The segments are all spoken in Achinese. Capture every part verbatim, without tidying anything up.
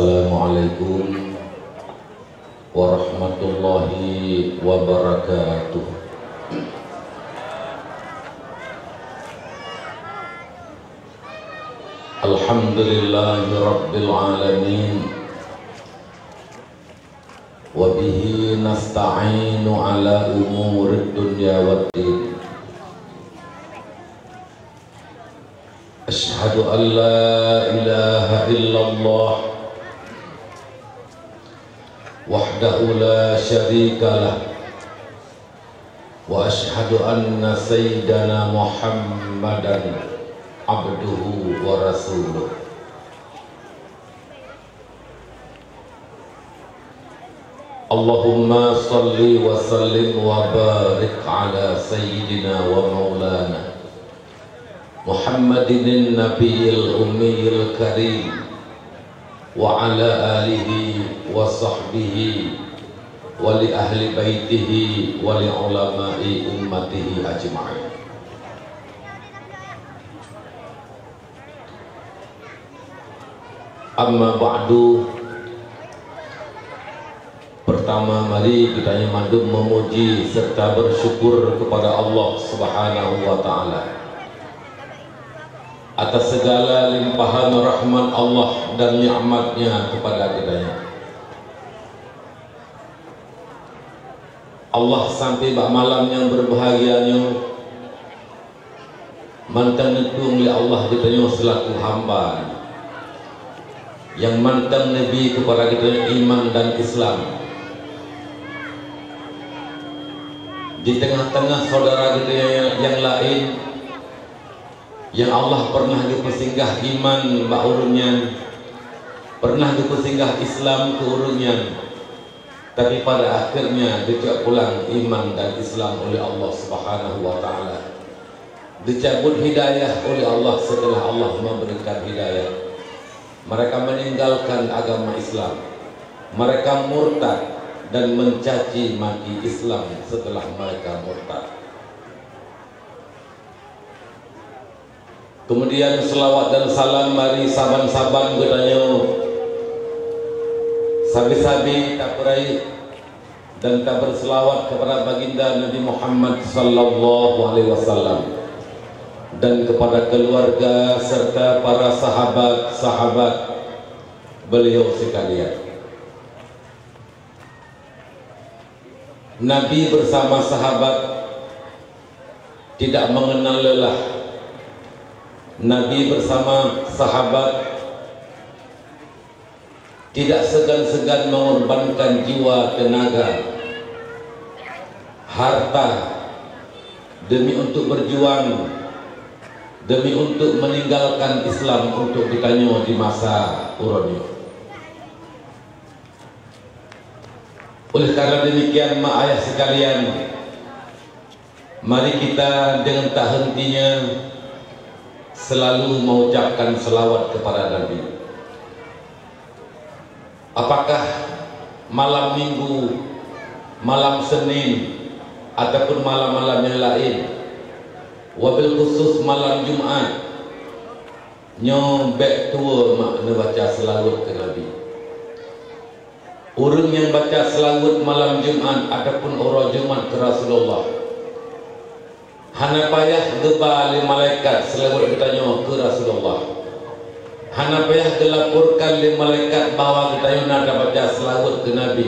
Assalamualaikum warahmatullahi wabarakatuh. Alhamdulillahi rabbil alamin. Wa bihi nasta'inu ala umurid dunya waddin. Asyhadu an la ilaha illallah wahdahu la syarikalah, wa asyhadu anna sayyidana Muhammadan abduhu wa rasuluh. Allahumma shalli wa sallim wa barik ala sayyidina wa maulana Muhammadin nabiyil ummiyil karim wa ala alihi wa sahbihi wa li ahli baitihi wa li ulama'i ummatihi ajma'in. Amma ba'du. Pertama, mari geutanyoe mandum memuji serta bersyukur kepada Allah Subhanahu wa Ta'ala atas segala limpahan rahmat Allah dan nikmat-Nya kepada geutanyoe. Allah sampai bak malam nyang berbahagia nyoe mantong neutueng lé Allah geutanyoe seulaku hamba nyang mantong neubi kepada geutanyoe iman dan Islam. Di teungoh-teungoh syedara geutanyoe nyang laén, nyang Allah pernah geupeusinggah iman bak ureuëng nyan, pernah geupeusinggah Islam keu ureuëng nyan, tapi pada akhirnya geucok pulang iman dan Islam oleh Allah Subhanahu wa Ta'ala. Dicabut hidayah oleh Allah setelah Allah memberikan hidayah. Mereka meninggalkan agama Islam. Mereka murtad dan mencaci maki Islam setelah mereka murtad. Kemudian, selawat dan salam mari saban-saban geutanyoe sabe-sabe tapeurayeuk dan taberselawat kepada Baginda Nabi Muhammad sallallahu alaihi wasallam dan kepada keluarga serta para sahabat-sahabat beliau sekalian. Nabi bersama sahabat tidak mengenal lelah. Nabi bersama sahabat tidak segan-segan mengorbankan jiwa, tenaga, harta demi untuk berjuang, demi untuk meninggalkan Islam untuk geutanyoe di masa uroe nyoe. Oleh karena demikian, mak ayah sekalian, mari kita dengan tak hentinya selalu mengucapkan selawat kepada Nabi. Apakah malam Minggu, malam Senin, ataupun malam-malam yang lain, wabil khusus malam Jumat, nyoe bék tuwoe mak neubaca seulaweuet keu Nabi. Ureuëng nyang baca seulaweuet malam Jumat ataupun uroe Jumat keu Rasulullah, hana payah geuba lé malaikat seulaweuet geutanyoe keu Rasulullah. Hana payah geulaporkan lé malaikat bahwa geutanyoe na tabaca seulaweuet keu Nabi.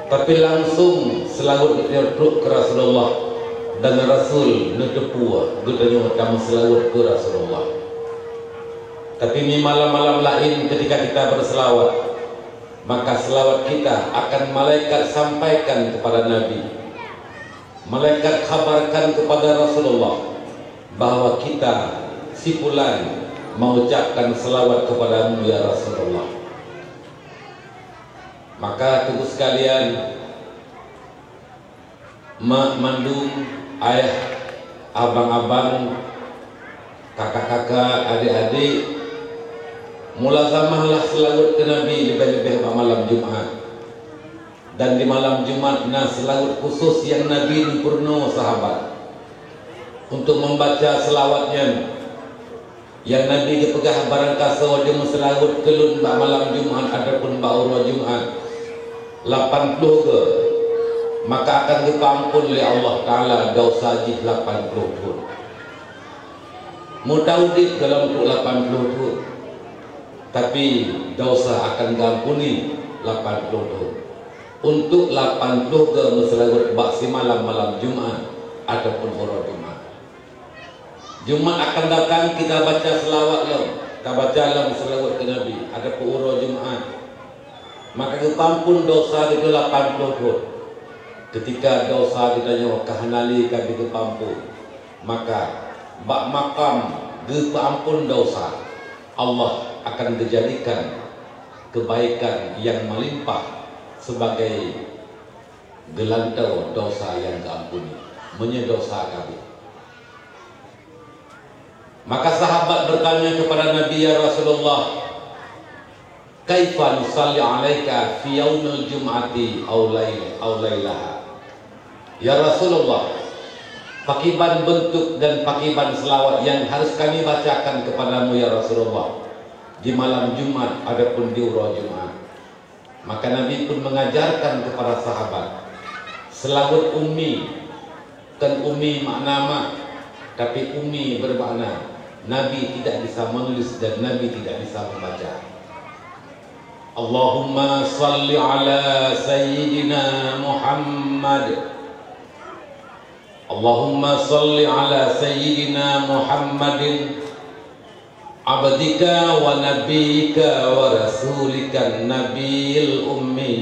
Tapi langsung seulaweuet geutanyoe trok keu Rasulullah, dan Rasul neuteupeue geutanyoe tameuseulaweuet keu Rasulullah. Tapi di malam-malam lain ketika kita berselawat, maka selawat kita akan malaikat sampaikan kepada Nabi. Malaikat khabarkan kepada Rasulullah bahwa kita, si fulan, mengucapkan selawat kepadamu, ya Rasulullah. Maka, teungku sekalian, mak mandum, ayah, abang-abang, kakak-kakak, adik-adik, mulazamahlah selaweuet keu Nabi leubeh-leubeh bak malam Jumat. Dan di malam Jumat na selaweuet khusus nyang Nabi neupeurunoe sahabat untuk membaca selawat nyan. Nyang Nabi geupeugah, "Barangkasoe jimeuseulaweuet keu Lôn bak malam Jumat ataupun bak uroe Jumat lapan ploh goe, maka akan geupeuamphon lé Allah Taala desya jih lapan ploh thon." Meuta udeb dalam untuk lapan ploh thon, tapi desya akan geuamphoni lapan ploh thon. Untuk lapan ploh goe meuseulaweuet bak simalam malam Jumat ataupun uroe Jumat. Jumat akan datang, kita baca seulaweuet lom, kita baca lom seulaweuet keu Nabi, ataupun uroe Jumat. Maka geupeuamphon desya geutanyoe lapan ploh thon. Ketika desya geutanyoe ka hana lé ka geupeuamphon, maka bak makam geupeuamphon desya, Allah akan geujadikan kebaikan yang melimpah sebagai geulantoe desya nyang geuamphoni, meunyoe desya ka abéh. Maka sahabat bertanya kepada Nabi, "Ya Rasulullah, kaifa nusalli alaika fi yaumil jum'ati aw lail-, aw lailaha?" "Ya Rasulullah, pakiban bentuk dan pakiban selawat yang harus kami bacakan kepadamu, ya Rasulullah, di malam Jumat ataupun di uroe Jumat?" Maka Nabi pun mengajarkan kepada sahabat, seulaweuet ummi, bukan ummi makna mak, tapi ummi bermakna Nabi tidak bisa menulis dan Nabi tidak bisa membaca. Allahumma salli ala Sayyidina Muhammad. Allahumma salli ala Sayyidina Muhammadin abdika wa nabiyyika wa rasulikan nabiyil ummi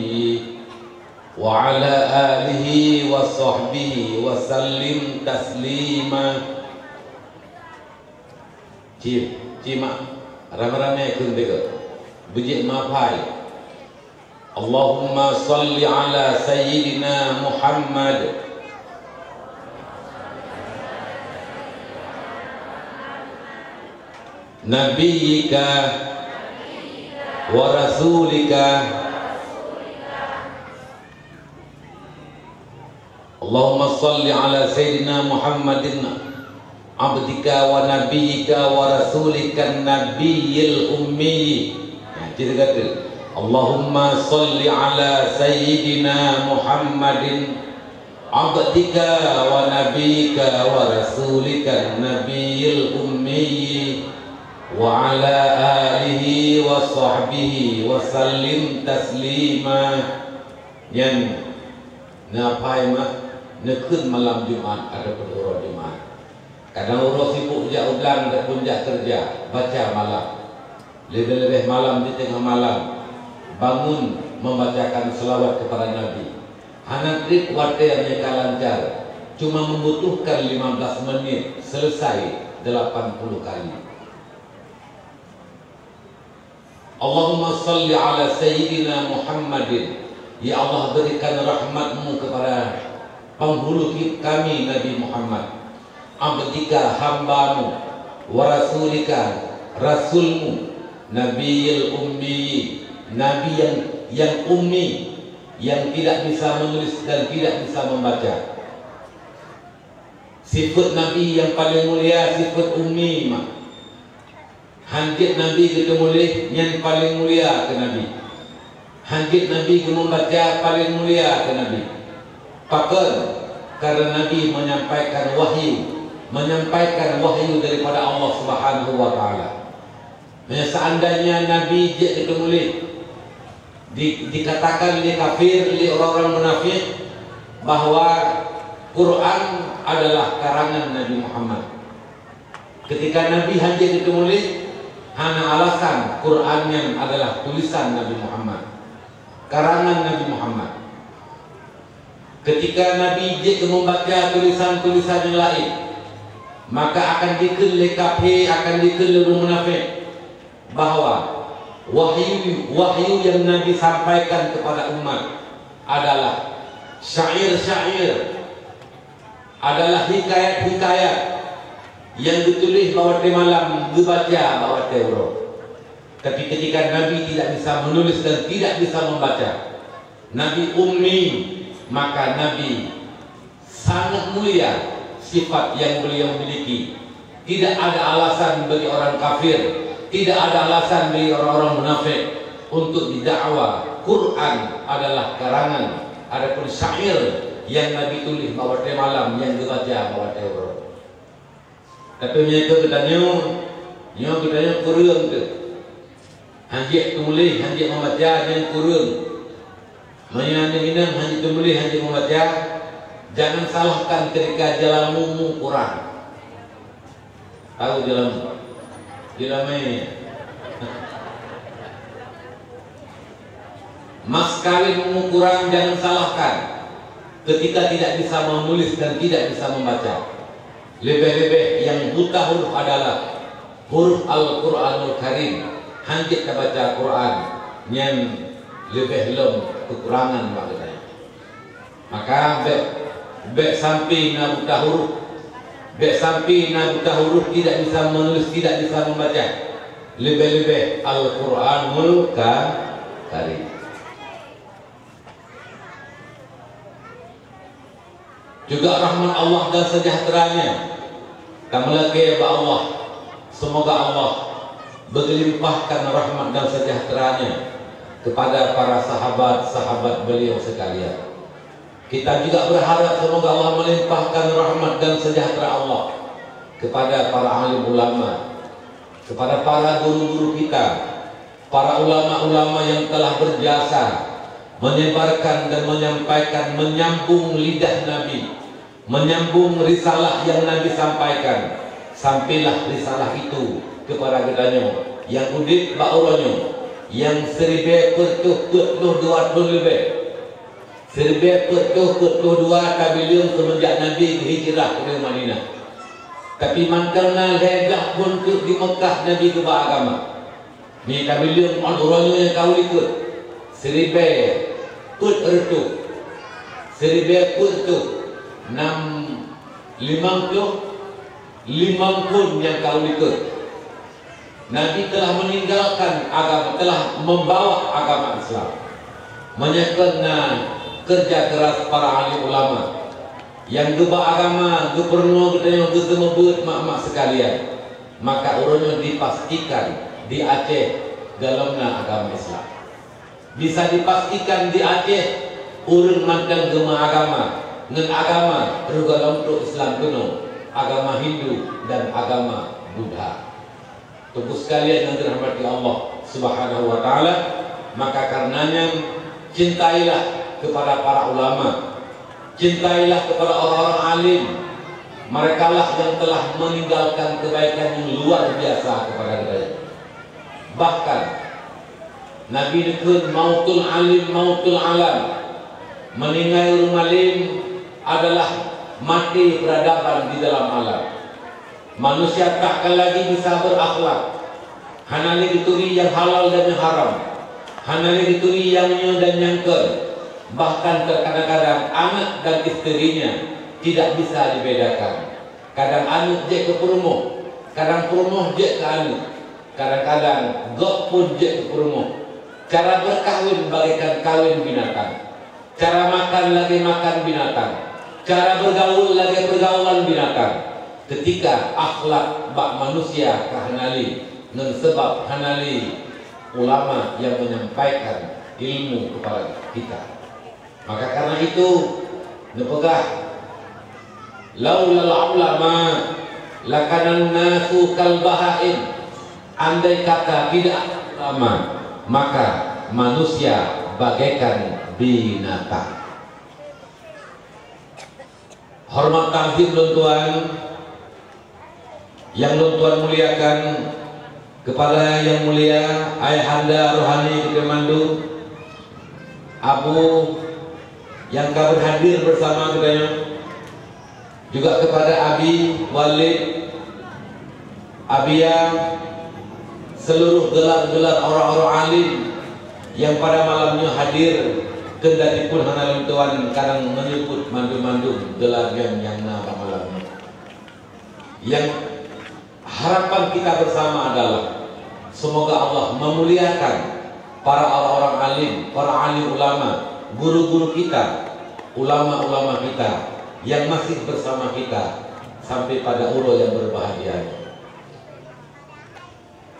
wa ala alihi wa sahbihi wa sallim taslima. Cim, cim mak, ramé-ramé kheun teuka. Beujeuet maphai. Allahumma salli ala Sayyidina Muhammad. Nabiyyika wa rasulika. Allahumma salli ala Sayyidina Muhammadin abdika wa nabiyyika wa rasulika nabiyyil ummi. Nah, cerita kata, Allahumma salli ala Sayyidina Muhammadin abdika wa nabiyyika wa rasulika nabiyyil ummi wa ala alihi wa sahbihi wa sallim taslima. Nyan neuphai mak, neukheun malam Jumat ataupun uroe Jumat. Kadang uroe sibuk jak u blang ataupun jak keureuja, baca malam. Leubeh-leubeh malam di teungoh malam, bangun membacakan selawat kepada Nabi. Hana treb watée nyang ka lancar, cuma membutuhkan lima belas menit, selesai delapan puluh kali. Allahumma salli ala Sayyidina Muhammadin. Ya Allah, berikan rahmat-Mu kepada penghulu kami Nabi Muhammad. Abdika, hamba-Mu, wa rasulika, rasul-Mu, nabiyil ummi, nabi yang, yang ummi, yang tidak bisa menulis dan tidak bisa membaca. Sifat Nabi yang paling mulia sifat ummi, mak. Hanjeuet Nabi geuteumuléh, nyan paléng mulia keu Nabi. Hanjeuet Nabi geumeubaca, paléng mulia keu Nabi. Pakon? Karena Nabi menyampaikan wahyu, menyampaikan wahyu daripada Allah Subhanahu wa Ta'ala. Nah, seandainya Nabi jeuet geuteumuléh, di-, dikatakan lé kafir, lé orang-orang munafik, bahwa Quran adalah karangan Nabi Muhammad. Ketika Nabi hanjeuet geuteumuléh, hana alasan Quran nyan adalah tulisan Nabi Muhammad, karangan Nabi Muhammad. Ketika Nabi jeuet geumeubaca tulisan-tulisan nyang laén, maka akan jikheun lé kafé, akan jikheun lé ureuëng munafék, bahwa wahyu, wahyu yang Nabi sampaikan kepada umat adalah syair-syair, adalah hikayat-hikayat yang ditulis bak watée malam, geubaca bak watée uroe. Tapi ketika Nabi tidak bisa menulis dan tidak bisa membaca, Nabi ummi, maka Nabi sangat mulia sifat yang beliau miliki. Tidak ada alasan bagi orang kafir, tidak ada alasan bagi orang-orang munafik untuk didakwa Quran adalah karangan, adapun syair yang Nabi tuléh bak watée malam nyang geubaca bak watée uroe. Tapi meunyoe keu geutanyoe, nyoe geutanyoe kureueng teuh. Hanjeuet tuléh, hanjeuet meubaca nyang kureueng. Meunyoe aneuk inong hanjeuet tuléh, hanjeuet meubaca, jangan salahkan ketika jilamamu kurang. Tahu jilamamu? Jilamamu. Mas kawinmu kurang, jangan salahkan ketika tidak bisa menulis dan tidak bisa membaca. Leubeh-leubeh nyang buta huruf adalah huruf Al-Quranul Karim. Hanjeuet tabaca Quran, nyan leubeh lom keukurangan bak geutanyoe. Maka bék, bék sampai na buta huruf. Bék sampai na buta huruf, tidak bisa menulis, tidak bisa membaca. Leubeh-leubeh Al-Quranul Ka-, Karim. Juga rahmat Allah dan sejahteranya. Kamu lagi ya Allah. Semoga Allah berlimpahkan rahmat dan sejahteranya kepada para sahabat-sahabat beliau sekalian. Kita juga berharap semoga Allah melimpahkan rahmat dan sejahtera Allah kepada para alim ulama, kepada para guru-guru kita, para ulama-ulama yang telah berjasa menyebarkan dan menyampaikan, menyambung lidah Nabi, menyambung risalah yang Nabi sampaikan. Sampailah risalah itu kepada geutanyoe nyang udeb bak uroe nyoe, nyang siribée peuet reutôh peuet ploh dua thon leubeh. Siribée peuet reutôh peuet ploh dua tabileung seumeunjak Nabi geuhijrah keu Madinah. Tapi mantong na lhée blaih thon teuk di Meukah Nabi geuba agama. Nyoe tabileung ngon uroe nyoe nyang ka u likot, siribée peuet reutôh, siribée peuet reutôh nam limong ploh limong thon nyang ka u likot. Nabi telah meninggalkan agama, telah membawa agama Islam. Meunyoe kon na kerja keras para alim ulama nyang geuba agama, geupeurunoe geutanyoe geuseumeubeuet mak-mak sekalian, maka uroe nyoe dipastikan di Aceh golom na agama Islam. Bisa dipastikan di Aceh, ureuëng mantong geumeuagama ngon agama reuga lom trok Islam keunoe, agama Hindu dan agama Buddha. Teungku sekalian yang dirahmati Allah Subhanahu wa Taala, maka karenanya cintailah kepada para ulama, cintailah kepada orang-orang alim. Merekalah yang telah meninggalkan kebaikan yang luar biasa kepada kita. Bahkan Nabi neukheun, "Mautul alim, mautul alam." Meuninggai ureuëng alim adalah maté peradaban di dalam alam. Manusia tak akan lagi bisa berakhlak. Hana lé geuturi nyang halal dan nyang haram. Hana lé geuturi nyang nyoe dan nyang kon. Bahkan terkadang-kadang anak dan isterinya tidak bisa dibedakan. Kadang aneuëk jeuet keu peurumoh, kadang peurumoh jeuet keu aneuëk. Kadang-kadang gob pun jeuet keu peurumoh. Cara beurkahwin bagaikan kawin binatang. Cara makan lagée makan binatang. Cara beurgaul lagée peurgaulan binatang. Keutika akhlak bak manusia ka hana lé, ngon sabab hana lé ulama nyang menyampaikan ilmu kepada kita. Maka karena itu, neupeugah, "Laulal ulama, lakanan nasu kal bahaim." Andai kata tidak ada ulama, maka manusia bagaikan binatang. Hormat takzim lôn tuan, nyang lôn tuan muliakan, kepada yang mulia ayahanda rohani kita mandum, Abu yang ka berhadir bersama kita, juga kepada Abi, Walid, Abia, seluruh gelar-gelar orang-orang alim yang pada malam nyoe hadir, kendati pun hana lôn tuan kadang menyebut mandum-mandum gelar nyang, nyang na bak malam nyoe. Yang harapan kita bersama adalah semoga Allah memuliakan para orang-orang alim, para alim ulama, guru-guru kita, ulama-ulama kita yang masih bersama kita. sampai pada uroe nyang berbahagia.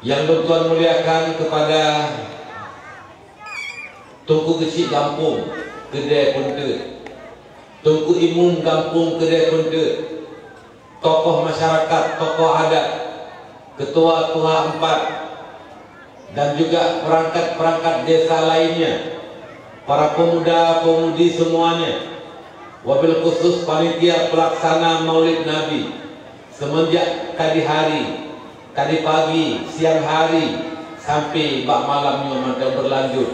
Nyang lôn tuan muliakan kepada Teungku Geuchik Gampông Keudè Peunteut, Teungku Imum Gampông Keudè Peunteut, tokoh masyarakat, tokoh adat, ketua tuha empat, dan juga perangkat-perangkat desa lainnya, para pemuda-pemudi semuanya, wabil khusus panitia pelaksana Maulid Nabi, semenjak tadi hari, tadi pagi, siang hari, sampai bak malam nyoe mantong berlanjut.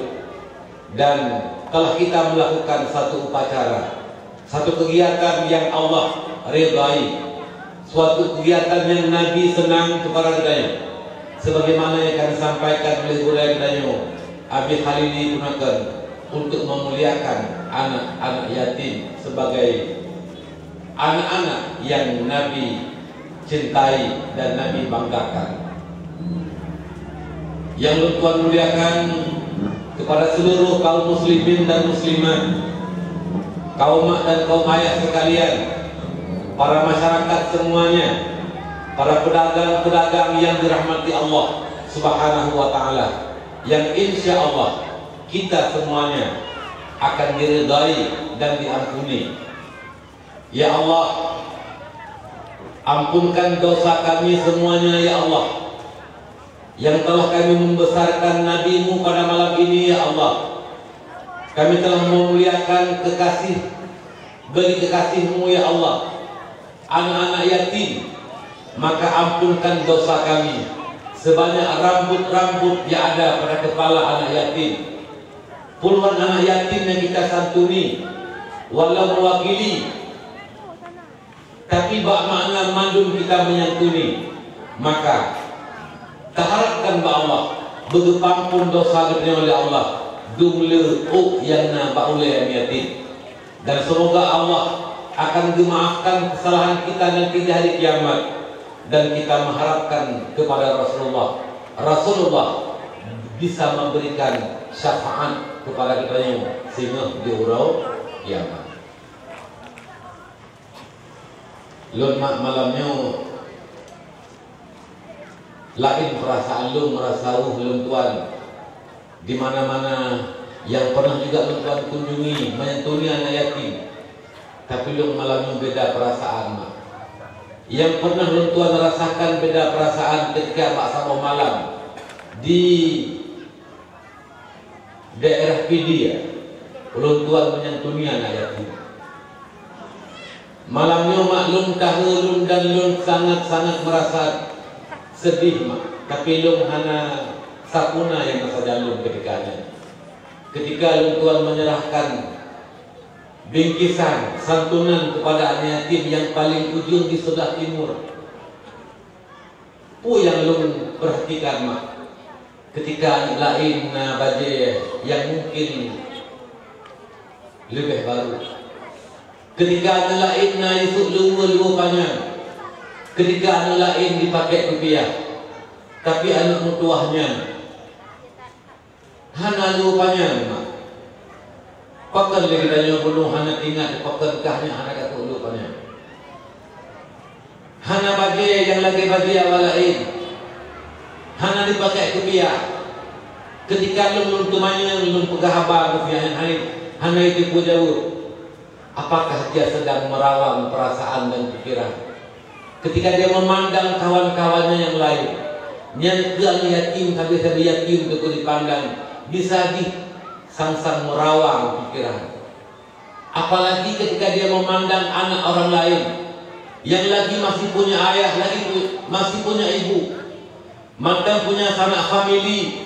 Dan telah kita melakukan satu upacara, satu kegiatan yang Allah ridai, suatu kegiatan yang Nabi senang kepada geutanyoe. Sebagaimana yang akan disampaikan oleh gurèe geutanyoe, Abi Khalili Punaken, untuk memuliakan anak-anak yatim sebagai anak-anak yang Nabi cintai dan Nabi banggakan. Nyang lôn tuan muliakan kepada seluruh kaum muslimin dan muslimat, kaum mak dan kaum ayah sekalian, para masyarakat semuanya, para pedagang-pedagang yang dirahmati Allah Subhanahu wa Ta'ala, yang insya Allah kita semuanya akan diridai dan diampuni. Ya Allah, ampunkan dosa kami semuanya, ya Allah, yang telah kami membesarkan Nabi-Mu pada malam ini, ya Allah. Kami telah memuliakan kekasih, bagi kekasih-Mu, ya Allah, anak-anak yatim, maka ampunkan dosa kami sebanyak rambut-rambut yang ada pada kepala anak yatim. Puluhan anak yatim yang kita santuni, walau mewakili, tapi bak makna mandum kita menyantuni. Maka, taharapkan bak Allah, beugeupampon dosa geutanyoe lé Allah, dum le ôk nyang na bak ulèe aneuk yatim. Dan semoga Allah akan geumaafkan kesalahan kita nanti di hari kiamat. Dan kita mengharapkan kepada Rasulullah, Rasulullah bisa memberikan syafaat kepada geutanyoe singoh di uroe kiamat. Lôn mak malam nyoe laén peurasaan lôn, meurasa reuh lôn tuan. Di mana-mana nyang pernah juga lôn tuan kunjungi, menyantuni anak yatim, tapi lôn malam nyoe beda peurasaan, mak. Nyang pernah lôn tuan rasakan beda peurasaan ketika bak saboh malam di daerah Pidie, ulôn tuan menyantuni anak yatim. Malam nyoe, mak, lôn tahe lôn dan lôn sangat-sangat meurasa seudeh, mak, tapi lôn hana sapeue na nyang meusajan lôn ketika nyan. Ketika lôn tuan menyerahkan bingkisan santunan kepada aneuk yatim nyang paleng ujong di sebelah timur, peue nyang lôn peurhatikan, mak? Ketika aneuk laén na bajèe nyang mungken leubeh barô. Ketika aneuk laén na isut luweue-luweue panyang. Ketika aneuk laén jipakèk kupiah. Tapi aneuk meutuwah nyan hana luweue panyang, mak. Pakon lé geutanyoe bunoe hana teuingat pakon kah nyan hana ka luweue panyang. Hana bajèe nyang lagèe bajèe awak laén. Hana jipakèk kupiah. Ketika lôn, lôn teumanyong, lôn peugah haba keu piah nyan, hana, hana jiteupeue jaweueb. Apakah dia sedang merawang perasaan dan pikiran? Ketika dia memandang kawan-kawannya yang lain, nyan keuh aneuk yatim, sabe-sabe yatim teungku dipandang, bisa jih sang-sang merawang pikiran. Apalagi ketika dia memandang anak orang lain yang lagi masih punya ayah, lagi pu-, masih punya ibu, mantong punya sanak famili,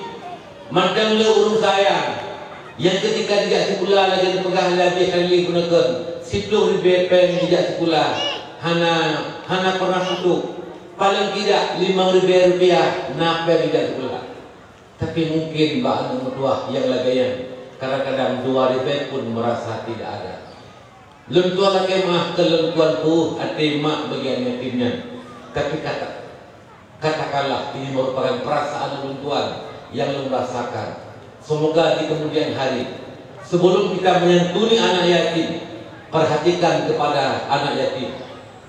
mantong le ureueng sayang, nyang ketika jijak sikula lagèe geupeugah lé Abi Khalili Punaken, siploh ribèe pèng jijak sikula, hana, hana pernah putôh. Paleng tidak limong ribèe rupiah na pèng jijak sikula. Tapi mungken bak aneuk meutuwah nyang lagèe nyan, kadang-kadang dua ribèe pun merasa tidak ada. Lôn tuan lakèe meu'ah keu lôn tuan peu'ah até mak bagi aneuk yatim nyan. Tapi kata, katakanlah ini merupakan perasaan lôn tuan yang lôn rasakan. Semoga di kemudian hari, sebelum kita menyantuni anak yatim, perhatikan kepada anak yatim.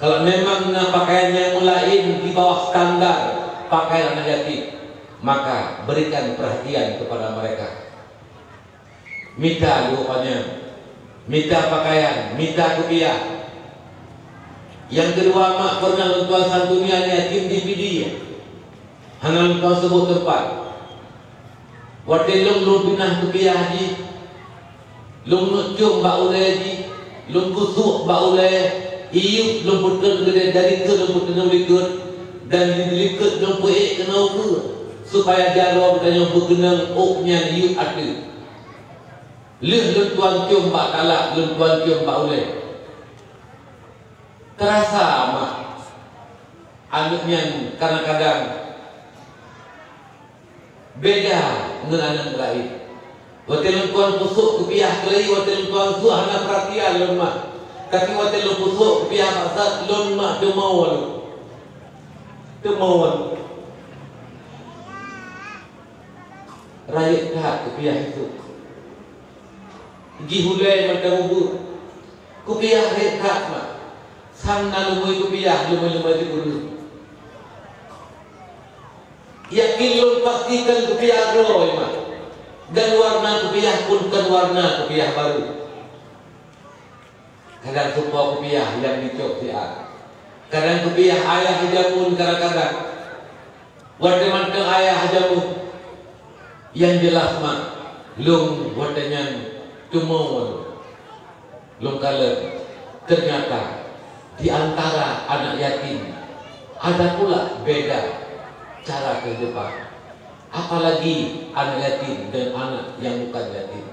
Kalau memang na pakaian nyang laén di bawah standar pakaian anak yatim, maka berikan perhatian kepada mereka. Mita luweue panyang, mita pakaian, mita kupiah. Nyang keudua, mak, pernah lôn tuan santuni aneuk yatim di Pidie. Hana lôn tuan seubut teumpat. Watée lôn, lôn pinah kupiah jih, lôn neuk com bak ulée jih, lôn kusuek bak ulée, iyup lôn peutrön keudeh, dari likot lôn peutrön likot, dan di likot lôn peuék keunoe ukeue, supaya jaroe geutanyoe beukeunong ôk nyan yub ateueh. Lheueh lôn tuan com bak talak, lôn tuan com bak ulée. Teurasa mak, aneuk nyan kadang-kadang beda ngon aneuk laén. Watée lôn tuan peusuek kupiah keulai, watée lôn tuan suek hana peuratian lôn mak. Tapi watée lôn peusuek kupiah bak zat, lôn mak teumawa lôn. Teumawa lôn. Rayeuk that kupiah itu. Jih ulée mantong ubeut. Kupiah rayeuk that mak. Sang na leumui kupiah, leumui-leumui di ureueng. Yakin lôn pastikan kupiah droe mak. Dan warna kupiah pun kon warna kupiah baru. Kadang seupôt kupiah nyang dicok siat. Kadang kupiah ayah jameun kadang-kadang. Watée mantong ayah jameun. Nyang jeulaih mak, lôn watée nyan teumawa lôn. Lôn kalon, teunyata di antara aneuk yatim ada pula beda cara keuhidupan. Apalagi aneuk yatim dan aneuk nyang bukan yatim.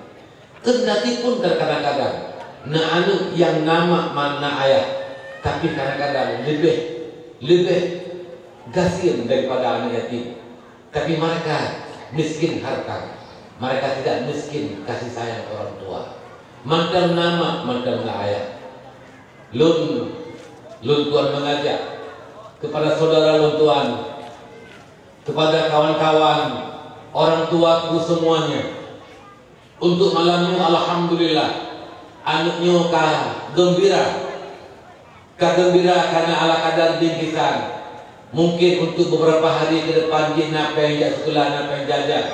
Keundati pun teukadang-kadang na aneuk nyang na mak man na ayah, tapi kadang-kadang leubeh, leubeh gasien daripada aneuk yatim. Tapi mereka miskin harta, mereka tidak miskin kasih sayang orang tua. Mantong na mak, mantong na ayah. Lôn, lôn tuan mengajak kepada saudara lôn tuan, kepada kawan-kawan, orang tuaku semuanya, untuk malam nyoe, alhamdulillah, aneuk nyoe ka geumbira. Ka geumbira karena ala kadar bingkisan. Mungkin untuk beberapa hari ke depan jih na péng jak sikula, na péng jajan.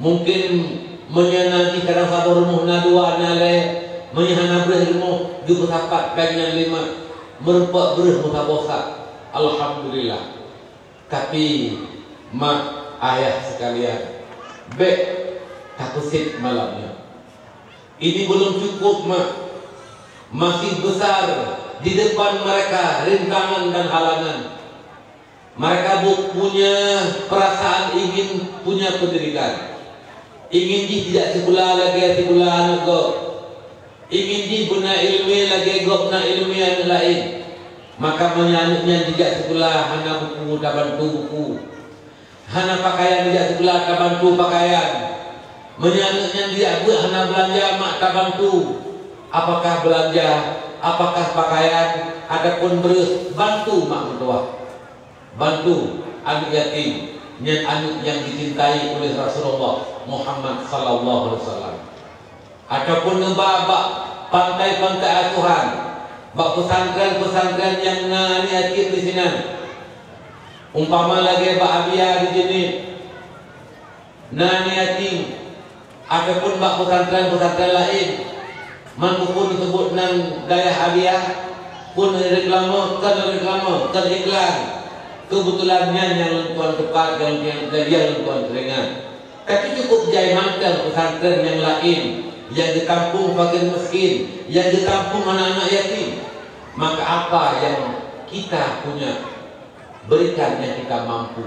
Mungkin meunyoe na jih kadang saboh rumoh na dua, na lhée, meunyoe hana breueh rumoh geupeusapat péng nyang lima, meurumpok breueh meusaboh sak. Alhamdulillah. Tapi, mak, ayah sekalian, bék tapeusit malam nyoe. Ini belum cukup, mak. Masih besar di depan mereka rintangan dan halangan. Mereka bu-, punya perasaan ingin punya pendidikan. Ingin jih jijak sikula lagée sikula aneuk gob. Ingin jih beuna iéleumé lagée gob na iéleumé aneuk laén. Maka meunyoe aneuk nyan jijak sikula hana buku tabantu buku, hana pakaian jijak sikula tabantu pakaian. Meunyoe aneuk nyan jijak beuet hana beulanja mak tabantu. Apakah beulanja, apakah pakaian, ataupun breueh, bantu mak meutuwah. Bantu aneuk yatim, nyan aneuk nyang dicintai oleh Rasulullah Muhammad sallallahu alaihi wasallam. Ataupun neuba bak pantai-pantai asuhan, bak pesantren-pesantren nyang na aneuk yatim di sinan. Umpama lagée bak Abia di Jeunieb, na aneuk yatim, ataupun bak pesantren-pesantren laén, man peue-peue neuseubut nan dayah Abia, peue reklame, kon reklame, kon iklan. Keubeutulan nyan nyang lôn tuan teupat, nyang, nyang, nyang lôn tuan teuringat. Tapi cukup jai mantong pesantren nyang laén, nyang geutampông fakir miskin, nyang geutampông anak-anak yatim. Maka apa yang kita punya, berikan yang kita mampu.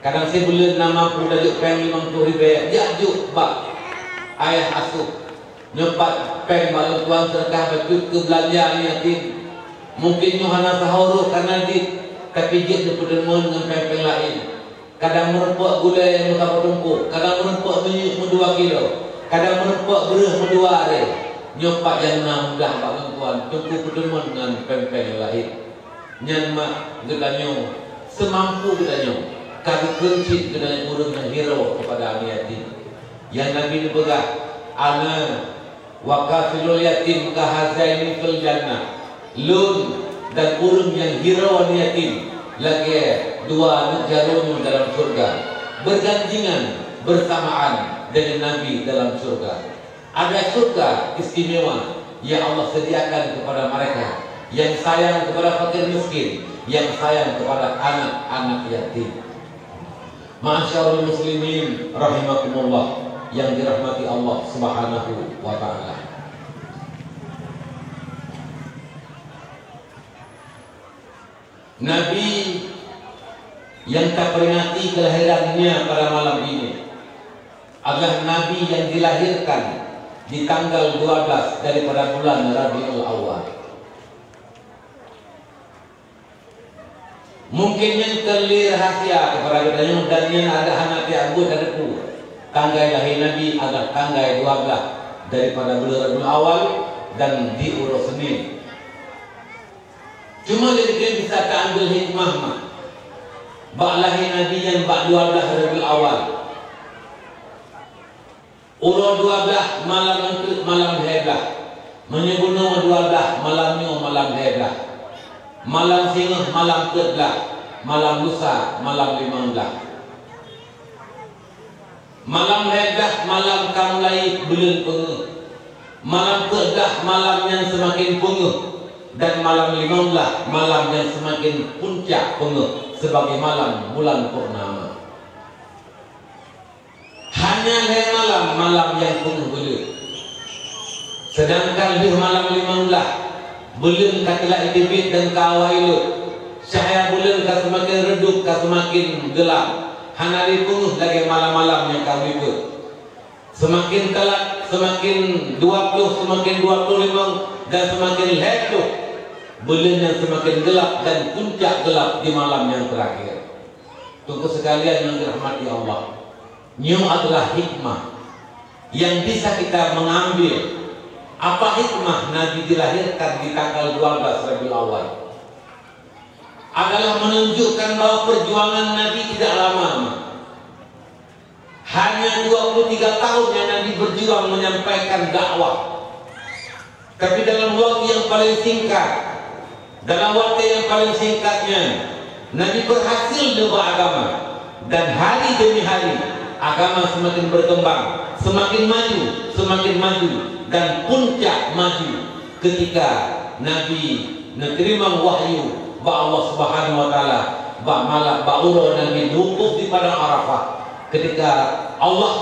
Kadang sibuleuen na mampu tajok péng limong ploh ribée, jak jok bak ayah asuh. Nyoe pat péng bak lôn tuan seudeukah bacut keu beulanja aneuk yatim. Mungken nyoe hana sahoe roh kana jih, tapi jeuet neupeuteumon ngon péng-péng laén. Kadang meurumpok gulée meusaboh tungkôk, kadang meurumpok minyeuk meudua kilo, kadang meurumpok breueh meudua arée. Nyoe pat nyang na mudah bak lôn tuan, teungku peuteumon ngon péng-péng laén. Nyan mak geutanyoe, seumampu geutanyoe, ka geukeuncit geutanyoe ureuëng nyang hireue keupada aneuk yatim. Nyang Nabi neupeugah, "Ana wa kafilul yatim kahazaini fil jannah." Lôn Dan ureuëng nyang hireuen yatim lagée dua aneuëk jaroe nyoe dalam syeuruga, bergandengan, bersamaan dengan Nabi dalam syeuruga. Ada syeuruga istimewa yang Allah sediakan kepada mereka yang sayang kepada fakir miskin, yang sayang kepada anak-anak yatim. Ma'asyiral muslimin rahimakumullah yang dirahmati Allah Subhanahu wa taala. Nabi yang taperingati kelahirannya pada malam ini adalah Nabi yang dilahirkan di tanggal dua belas daripada bulan Rabiul Awal. Mungkin nyan kon lé rahasia kepada geutanyoe dan nyan ada hana tiap buet ada peue. Tanggai lahé Nabi adalah tanggai dua belas daripada buleuen Rabiul Awal dan di uroe Senin. Cuma lé bisa taambil hikmah mah bak lahé Nabi nyan bak dua belas Rabiul Awal. Uroe dua belas malam eunteuk malam lhée belas. Meunyoe bunoe dua belas malam nyoe malam lhée belas. Malam singoh malam peuet belas. Malam lusa malam limong belas. Malam lhée belas malam ka mulai buleuen peungeuh. Malam peuet belas malam nyang seumaken peungeuh dan malam limong belas malam nyang seumaken puncak peungeuh sebagai malam bulan purnama. Hanya lhée malam, malam nyang peungeuh buleuen. Seudangkan lheueh malam limong belas, buleuen ka teulat teubiet dan ka awai lôt. Cahya buleuen ka seumaken redup, ka seumaken geulap. Hana lé peungeuh lagée malam-malam nyang ka likot. Seumaken teulat, seumaken dua ploh, seumaken dua ploh limong, dan seumaken lhée ploh. Buleuen nyang seumaken geulap dan puncak geulap di malam nyang teurakhé. Teungku sekalian nyang dirahmati Allah, nyoe adalah hikmah yang bisa kita mengambil. Apa hikmah Nabi dilahirkan di tanggal dua belas Rabiul Awal? Adalah menunjukkan bahwa perjuangan Nabi tidak lama. Hanya dua puluh tiga tahun yang Nabi berjuang menyampaikan dakwah. Tapi dalam waktu yang paling singkat, dalam waktu yang paling singkat nyan, Nabi berhasil neuba agama. Dan hari demi hari, agama semakin berkembang, semakin maju, semakin maju, dan puncak maju ketika Nabi neuteurimong wahyu bak Allah Subhanahu wa Taala, bak malam, bak uroe Nabi wukuf di Padang Arafah. Ketika Allah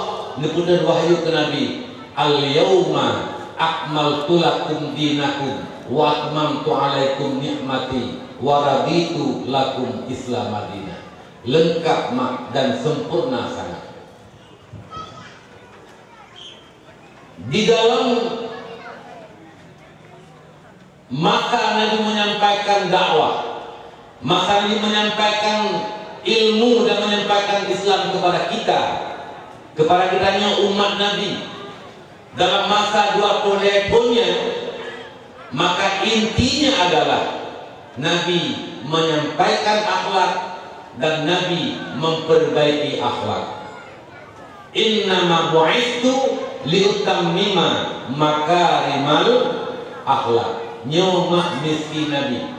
neupeutron wahyu keu Nabi, "Al-yauma akmaltu lakum dinakum wa atmamtu alaikum ni'mati wa raditu lakum Islam madinah." Lengkap mak dan sempurna sangat. Di dalam masa Nabi menyampaikan dakwah, masa Nabi menyampaikan ilmu dan menyampaikan Islam kepada kita, kepada kita nyoe umat Nabi, dalam masa dua puluh lhée thon nyan, maka intinya adalah Nabi menyampaikan akhlak dan Nabi memperbaiki akhlak. "Innama bu'istu liutammima makarimal akhlak." Nyoe mak misi Nabi.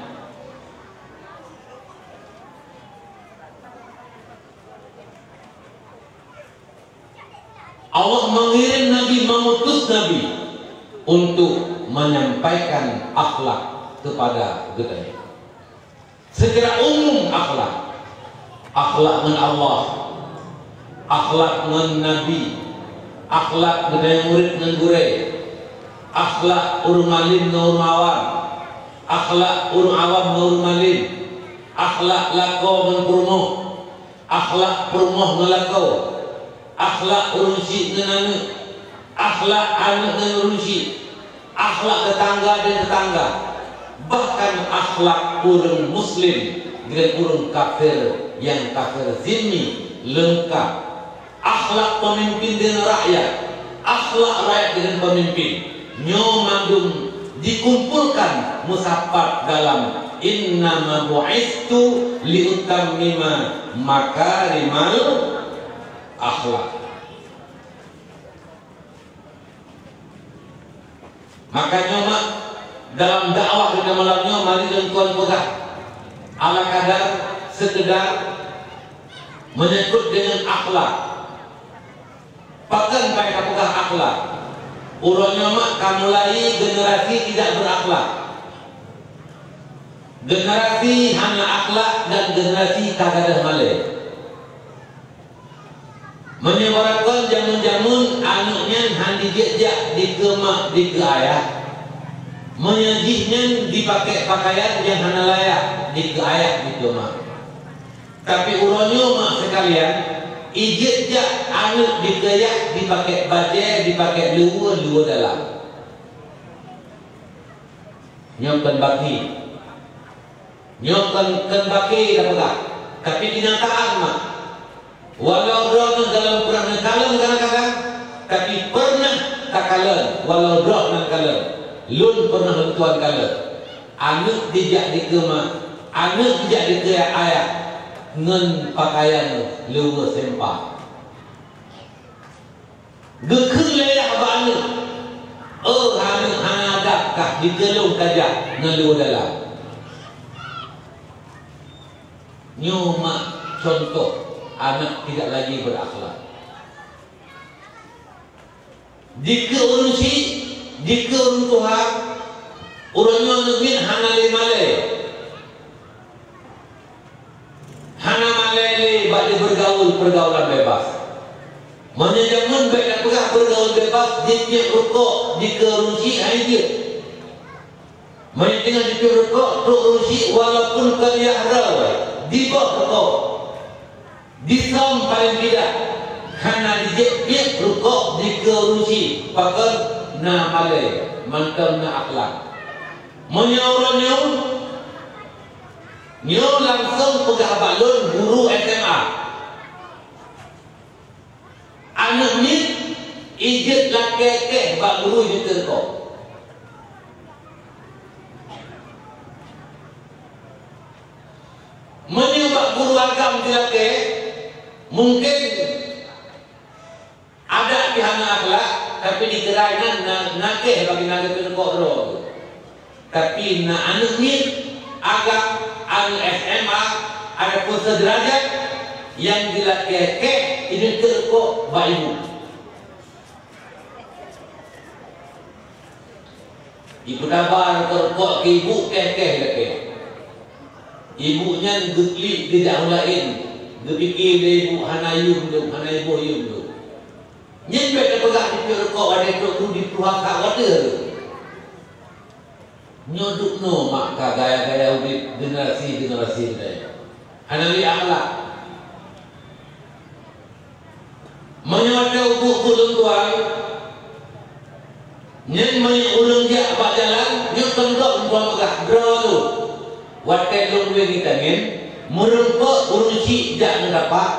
Allah mengirim Nabi, mengutus Nabi untuk menyampaikan akhlak kepada geutanyoe. Secara umum akhlak. Akhlak ngon Allah. Akhlak ngon Nabi. Akhlak geutanyoe murit ngon gurée. Akhlak ureuëng alim ngon ureuëng awam. Akhlak ureuëng awam ngon ureuëng alim. Akhlak lakoe ngon peurumoh. Akhlak peurumoh ngon lakoe, akhlak ureuëng syiek ngon aneuëk, akhlak aneuëk ngon ureuëng syiek, akhlak teutangga dan teutangga, bahkan akhlak ureuëng muslim dengan ureuëng kafir nyang kafir zimmi leungkap, akhlak pemimpin dengan rakyat, akhlak rakyat dengan pemimpin. Nyoe mandum dikumpulkan meusapat dalam "Innama bu'istu liutammima makarimal akhlak." Maka nyoe mak Dalam dakwah kita malam nyoe, mari lôn kon peugah ala kadar, sekedar, menyangkut dengan akhlak. Pakon bèk tapeugah akhlak? Uroe nyoe mak ka mulai generasi tidak berakhlak. Generasi hana akhlak dan generasi ka gadôh malèe. Meunyoe barakon jameun-jameun aneuk nyan han jijak dikeue mak dikeue ayah, meunyoe jih nyan jipakèk pakaian nyang hana layak dikeue ayah dikeue mak. Tapi uroe nyoe mak seukalian, ijak-jak aneuk dikeue yah dipakèk bajèe, dipakèk luweue, luweue dalam. Nyoe kon baki. Nyoe kon, kon baki tapeugah, tapi keunyataan mak. Walau droeneuh gohlom peureunah neukalon kadang-kadang, tapi peureunah takalon walau droeneuh neukalon. Lôn peureunah lôn tuan kalon. Aneuk jijak dikeue mak, aneuk jijak dikeue ayah ngon pakaian luweue sempak. Geukheun lé yah bak aneuk, "Oh aneuk hana adab kah, dikeue lôn kajak ngon luweue dalam." Nyoe mak contoh anak tidak lagi berakhlak. Dikeue ureueng chik, dikeue ureueng tuha, uroe nyoe aneuk miet hana lé malèe. Hana malèe lé bak jibeurgaul peurgaulan bebas. Meunyoe jameun bèk tapeugah beurgaul bebas, jipiep rukok dikeue ureueng chik hai jeuet. Meunyoe teungoh jipiep rukok, trok ureueng chik walaupun kon yah droe, diboh rukok. Disöm paleng tidak, hana jijak piep rukok dikeue ureueng chik, pakon na malèe, mantong na akhlak. Meunyoe uroe nyoe, nyoe langsong peugah bak lôn guru S M A. Aneuk miet ijeuet lakèe kèh bak guru jeuet keu rukok. Meunyoe bak guru agam jilakèe, mungken adak jih hana akhlak, tapi di keurai nyan na, na kèh bagi na geupeuneupok droe. Tapi na aneuk miet, agam, aneuk S M A, ataupun seudeurajat nyang jilakèe kèh, jeuet keu rukok bak ibu. Ipeutaba rukok keu ibu, kèh-kèh lakèe. Ibu nyan geuklik geujak u laén, geupike lé ibu hana yum lom, hana iboh yum lom. Nyan bèk tapeugah jipiep rukok watèe trok guru jipluha sak watèe. Nyoe dubnoe mak ka gaya-gaya udép generasi-generasi geutanyoe. Hana lé akhlak. Meunyoe watèe ubu-ubu lôn tuan, nyan meunyoe ureueng jak bak jalan, nyoe teuntèe lôn tuan peugah, droe lôn. Watèe lôn wéh geutangieng, meurumpok ureueng chik jak ngon tapak,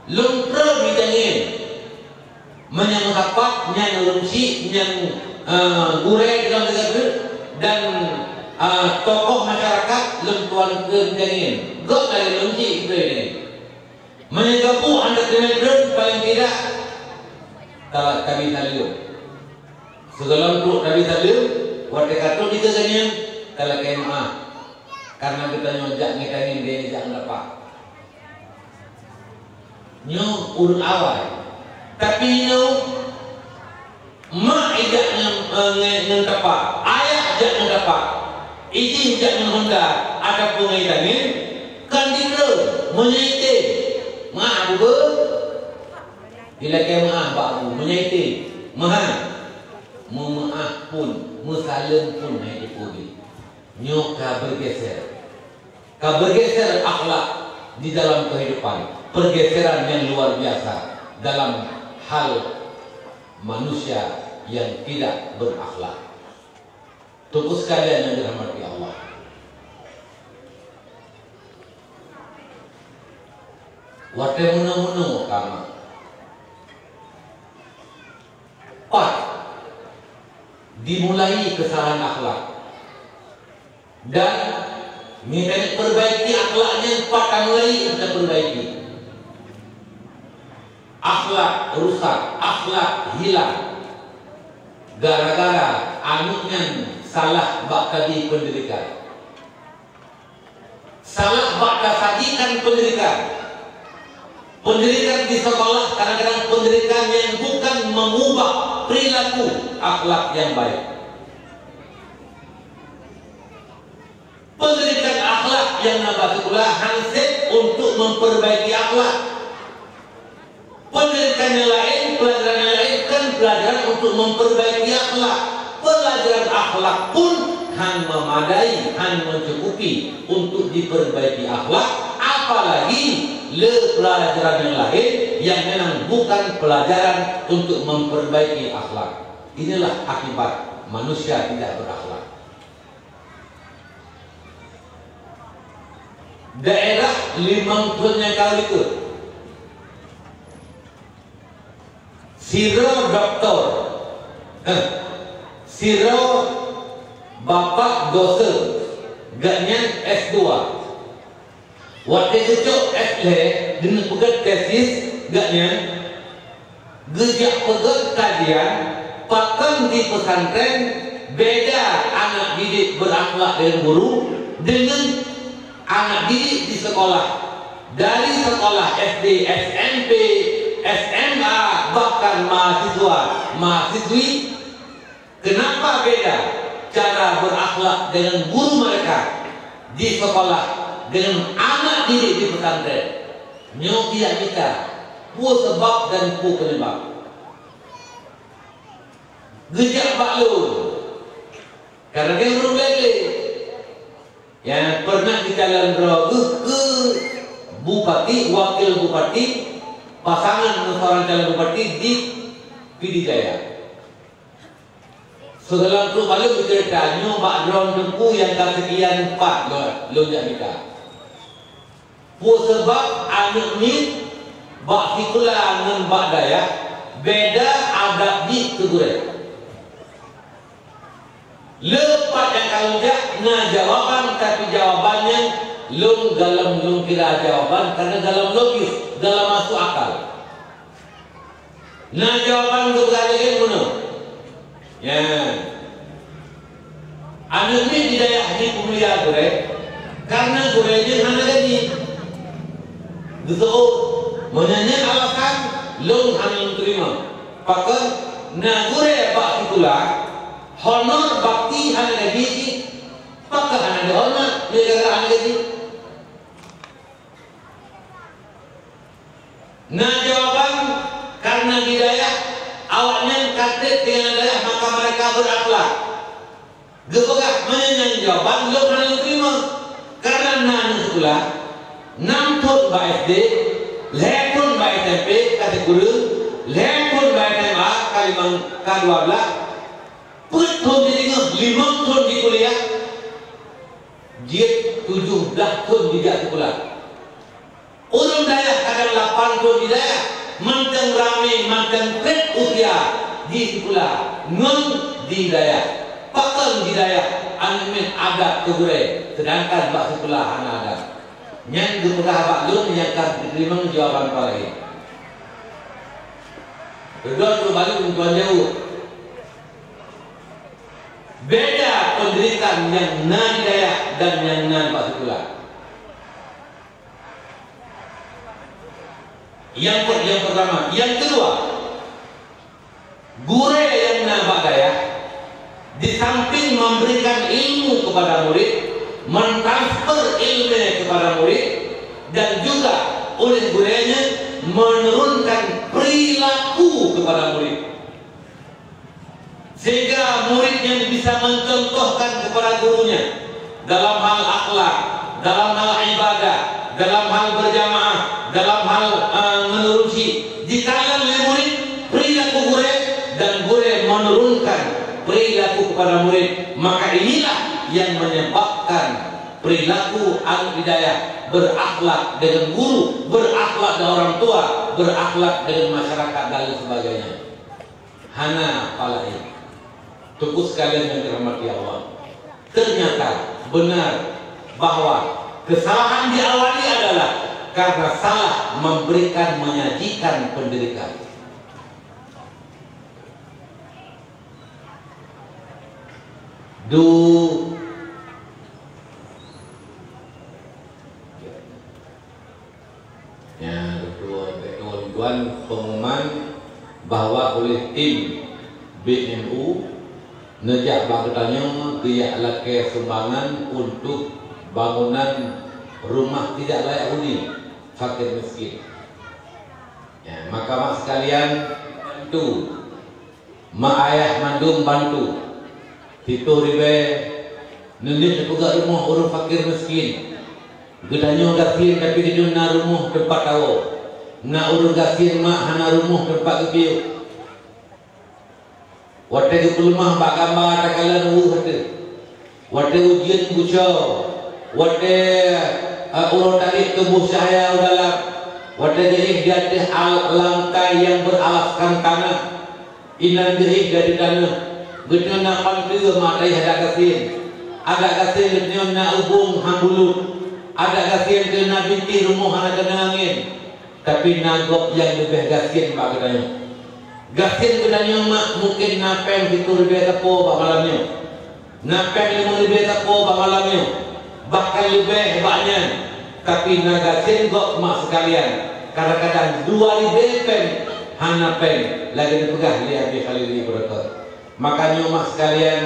lôn treun geutangieng. Meunyoe meusapat nyan ureueng chik nyang, eh, gurèe dalam lagèe geuh dan, eh, tokoh masyarakat lôn tuan kheun keu nyan. Gob lagèe ureueng chik kheun keu nyan. Meunyoe geupeue hana teurimong kheun, paléng tidak ka, tabi saleuem. Sigohlom trok tabi saleuem, watèe ka trok dikeue keu nyan, talakèe meu'ah. Kareuna geutanyoe jak ngieng tangieng, geutanyoe jak meulapak. Nyoe ureueng awai. Tapi nyoe mak ijak ngon, eh, ngon, ngon tapak, ayah jak ngon tapak, ijih jak ngon honda, ataupun ngon itangieng, kan dikreun meunyoe item. Mak bubeu, dilakèe meu'ah bak bu meunyoe item. Meuhan, meumeu'ah pun, meusaleuem pun hana jipeubi. Nyoe ka bergeser. Ka bergeser akhlak di dalam kehidupan. Pergeseran yang luar biasa dalam hal manusia yang tidak berakhlak. Teungku sekalian yang dirahmati Allah. Watèe meunoe-meunoe kama. Pat dimulai kesalahan akhlak. Dan meutanyoe perbaiki akhlak nyan pat tamulai taperbaiki. Akhlak rusak, akhlak hilang. Gara-gara aneuk nyan Salah bak tadi pendidikan. Salah bak tasajikan pendidikan. Pendidikan di sekolah kadang-kadang pendidikan yang bukan mengubah perilaku akhlak yang baik. Pendidikan akhlak yang na bak sikula han sép untuk memperbaiki akhlak. Pendidikan yang lain, pelajaran yang lain kan pelajaran untuk memperbaiki akhlak. Pelajaran akhlak pun han memadai, han mencukupi untuk diperbaiki akhlak, apalagi le pelajaran yang lain yang memang bukan pelajaran untuk memperbaiki akhlak. Inilah akibat manusia tidak berakhlak. Daerah limong thon nyang ka likot. Sidroe doktor, eh, sidroe bapak dosen, gobnyan S dua. Watée geucok S lhée, geuneuk peugét tesis gobnyan, geujak peugét kajian, pakon di pesantren beda anak didik berakhlak dengan guru dengan anak didik di sekolah. Dari sekolah S D, S M P, S M A, bahkan mahasiswa, mahasiswi, kenapa beda cara berakhlak dengan guru mereka di sekolah dengan anak didik di pesantren? Nyoe pihak mita, peue sabab dan peue penyebab? Geujak bak lôn, karena dia ureuëng glé-glé. Nyang pernah geucalon droe geuh keu bupati, wakil bupati, pasangan ngon seorang calon bupati di Pidie Jaya. Sigohlom trok bak lôn geuceurita, nyoe bak droe teungku nyang ka seukian pat lôn, lôn jak mita. Peue sabab aneuëk miet bak sikula ngon bak dayah beda adab jih keu gurée? Le pat nyang ka lôn jak na jawaban, tapi jawaban nyan lôn galom lôn kira jawaban karena galom logis, galom masuk akal. Na jawaban geupeugah lagée nyoe meunoe. Nyan. Aneuëk miet di dayah jih peumulia gurée, karena gurée jih hana gaji. Geuseuôt, meunyoe nyan alasan, lôn hana lôn teurimong. Pakon na gurée bak sikula, honor bakti hana gaji jih, pakon hana geuhoreumat, meunyoe gara-gara hana gaji. Na jawaban, karena di dayah awaknyan ka treb tinggai dayah, maka mereka berakhlak. Geupeugah meunyoe nyan jawaban lôn hana lôn teurimong, karena na aneuk sikula nam thon bak S D, lhée thon bak S M P, ka sikureueng, lhée thon bak S M A, ka limong, ka dua blaih, peuet thon di singoh, limong thon di kuliah, jeuet tujoh blaih thon jijak sikula. Ureuëng dayah kadang lapan thon di dayah, mantong ramé, mantong treb usia di sikula ngon di dayah. Pakon di dayah aneuk miet adab keu gurée, seudangkan bak sikula hana adab. Nyan geupeugah bak lôn nyang ka geuteurimong jawaban palai. Keudroe trok bak lôn tuan jaweueb. Beda peundiritan nyang na di dayah dan nyang na bak sikula. Yang per-, yang pertama. Yang kedua, gurée nyang na bak dayah, di samping memberikan ilmu kepada murid, mentransfer ilmu kepada murid, dan juga oleh gurée nyan menurunkan perilaku kepada murid. Sehingga murid nyan bisa mencontohkan kepada gurunya dalam hal akhlak, dalam hal ibadah, dalam hal berjamaah, dalam hal, eh, menerusi. Dikalon lé murid perilaku gurée dan gurée menurunkan perilaku kepada murid, maka inilah yang menyebabkan perilaku aneuk di dayah berakhlak dengan guru, berakhlak dengan orang tua, berakhlak dengan masyarakat dan lain sebagainya. Hana palai. Teungku sekalian yang dirahmati Allah, ternyata benar bahwa kesalahan diawali adalah karena salah memberikan, menyajikan pendidikan. Du. Ya, betul, betul, tuan, pengumuman bahwa oleh tim B M U neujak bak geutanyoe geujak lakée sumbangan untuk bangunan rumah tidak layak huni fakir miskin. Ya, maka mak sekalian, bantu. Mak ayah mandum bantu. Siploh ribée neuneuek peugah rumoh ureuëng fakir miskin. Geutanyoe gasien, tapi geutanyoe na rumoh teumpat tawoe. Na ureuëng gasien mak hana rumoh teumpat geupiôh. Watée geupeuleumah bak gamba takalon weueh teuh. Watée ujeuen buco, watée, eh, uroe tarék tuboh cahya u dalam, watée geuéh di ateueh al-, lantai nyang beuralaskan tanah, inan geuéh di ateueh taneuh, geutanyoe na panteue mata adak gasien. Adak gasien geutanyoe na ubông han bulut. Adak gasien geutanyoe na bintéh rumoh hana keunong angén. Tapi na gob nyang leubeh gasien bak geutanyoe. Gasien geutanyoe mak mungken na péng siploh ribée sapo bak malam nyoe. Na péng limong ribée sapo bak malam nyoe. Bahkan leubeh bak nyan. Tapi na gasien gob mak sekalian. Kadang-kadang dua ribée péng hana péng lagée neupeugah lé Abi Khalili beureukat. Makanya mak sekalian,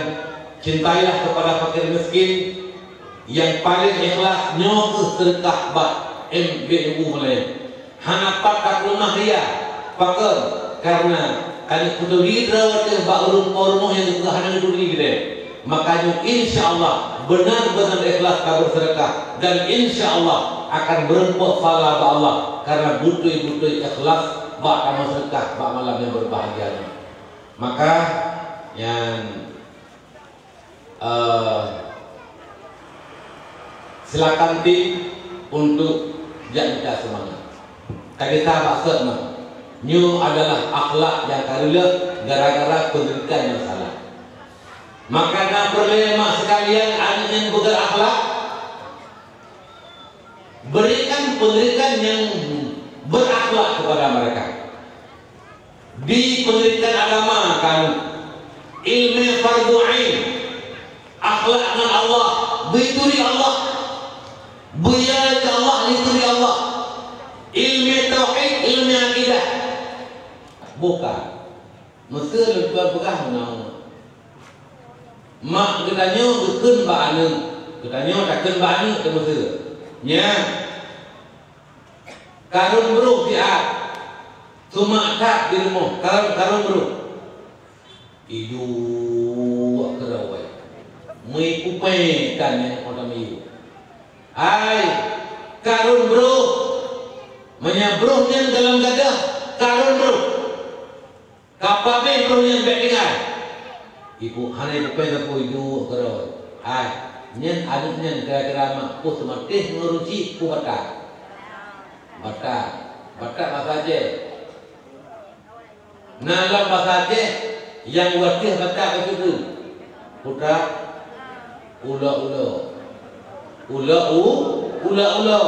cintailah kepada fakir miskin. Nyang paleng ikhlas nyoe kheueh seudeukah bak M B M U Meulayan. Hana pat tapeuleumah ria. Pakon? Karena ka neupeuduek droe teuh bak ureuëng po rumoh nyang geupeugah hana neupeuduek geude. Makanya insya Allah benar-benar ikhlas tabeuseudeukah dan insya Allah akan meureumpok pahala bak Allah karena beutôi-beutôi ikhlas bak tameuseudeukah bak malam nyang berbahagia nyoe. Maka nyan Eh, silakan tim untuk jak mita seumangat. Ka gisa bak sot mah, nyoe adalah akhlak nyang ka reuloh gara-gara peundidikan nyang salah. Maka na peureulée mak sekalian aneuëk nyang beukeuh akhlak, berikan pendidikan yang berakhlak kepada mereka. Di pendidikan agama kan, ilmu fardu ain, akhlak ngon Allah, beuturi Allah, beuya keu Allah, lituri Allah, ilmu tauhid, ilmu akidah. Bukan. Meuseu lôn tuan peugah meunan. Mak geutanyoe geukheun bak aneuëk, geutanyoe takheun bak aneuëk teuh meuseu. Nya, karôn broh siat, sumak that di rumoh, karôn, karôn broh. Iduek keudawai. Meuipupai tan nyang óh tamiyuek. Hai, karôn broh. Meunyoe broh nyan dalam gadoh, karôn broh. Ka pabéh roh nyan bék tinggai. Ibu hana ibu péng sapeue iduek keudroe. Hai, nyan aneuëk nyan kira-kira mak peue seumatéh ngon ruci peue batak. Batak. Batak basa Aceh. Na lam basa Aceh nyang watèe batak keu cucu. Putra. Ulo-ulo. Ulo u, ulo-ulo.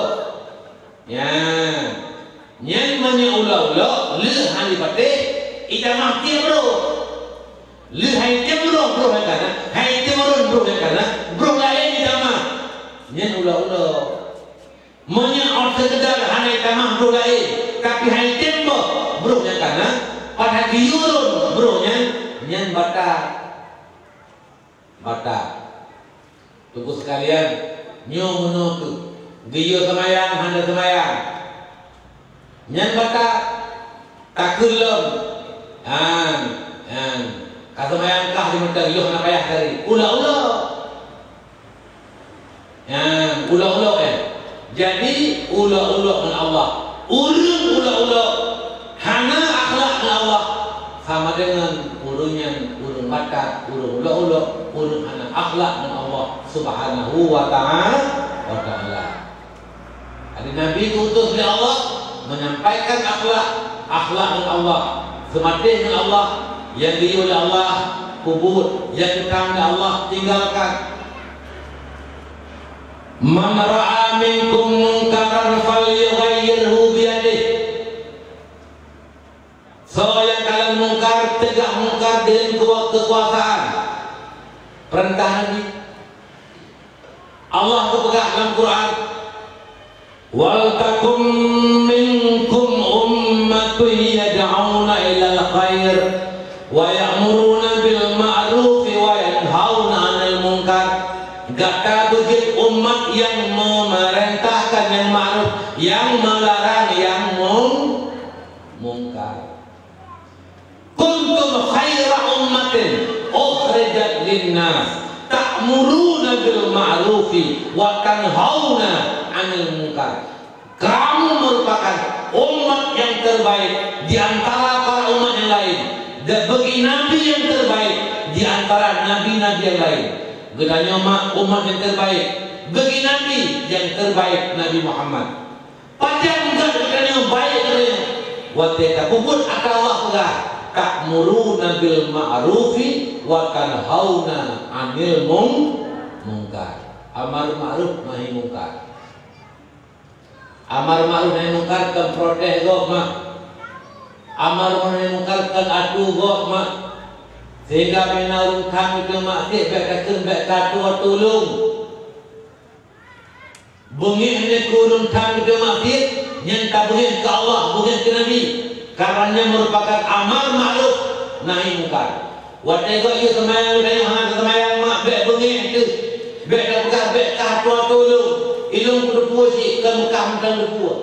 Nyan. Nyan meunyoe ulo-ulo, lheueh han jipatéh, itamah tiep broh. Lheueh han jitem broh, broh nyang kana, han jitem broh, broh nyang kana, broh laén itamah. Nyan ulo-ulo. Meunyoe óh seukeudar hana itamah broh laén, tapi han jitem boh broh nyang kana, padahai geuyue rôn broh nyan, nyan batak. Batak. Teungku sekalian, nyoe meunoe kheueh, geuyue seumayang hana seumayang. Nyan batak, takheun lom. Nyan, nyan. Ka seumayang kah di meuteun, yoh hana payah tari. Ulo-ulo. Nyan, ulo-ulo, eh. Jadi, ulo-ulo ngon Allah. Ureuëng ulo-ulo hana akhlak ngon Allah, sama dengan ureuëng nyan ureuëng batak, ureuëng ulo-ulo, ureuëng hana akhlak ngon Allah Subhanahu wa ta'a-, wa ta'ala. Jadi, Nabi diutus lé Allah menyampaikan akhlak, akhlak ngon Allah, seumatéh ngon Allah, nyang geuyue lé Allah peubuet, nyang geutang lé Allah tinggalkan. "Man ra'a minkum munkaran falyughayyirhu biyadih." Soe nyang kalon mungkar, teugak mungkar deungon keu-, keukuasaan. Peurintah Nabi. Allah geupeugah lam Quran, "Wal takum minkum ummatun yad'una ilal khair wa ya'muruna bil ma'rufi wa yanhauna 'anil munkar." Gata beujeuet umat nyang memerintahkan nyang ma'ruf, nyang melarang nyang mung-, mungkar. "Kuntum khaira ummatin ukhrijat linnas, ta'muruna bil ma'rufi wa tanhauna 'anil munkar." Kamu merupakan umat yang terbaik di antara para umat yang lain, dan bagi nabi yang terbaik di antara nabi-nabi yang lain. Geutanyoe ma umat yang terbaik, bagi nabi yang terbaik, Nabi Muhammad. Pajan geutanyoe baik nyoe? Watée tapeubuet atra Allah peugah, "Ta'muruna bil ma'rufi wa tanhauna 'anil mung-, munkar." Amar ma'ruf nahi mungkar. Amar ma'ruf nahi mungkar kon protes gob mak. Amar ma'ruf nahi mungkar kon atu gob mak. Sehingga meunyoe ureuëng tham itu maksiat, bék takheun, bék katu tulông. Beungéh nyoe keu ureuëng tham geuteumaksiet, nyan tabeungéh keu Allah, beungéh keu Nabi, karena nyan merupakan amar ma'ruf nahi mungkar. Watée gob yue seumayang, geutanyoe hana seumayang mak, bék beungéh teuh, bék tapeugah, bék kah tua tulông, ilông kuteupue cit, keu Mekah mantong teupue.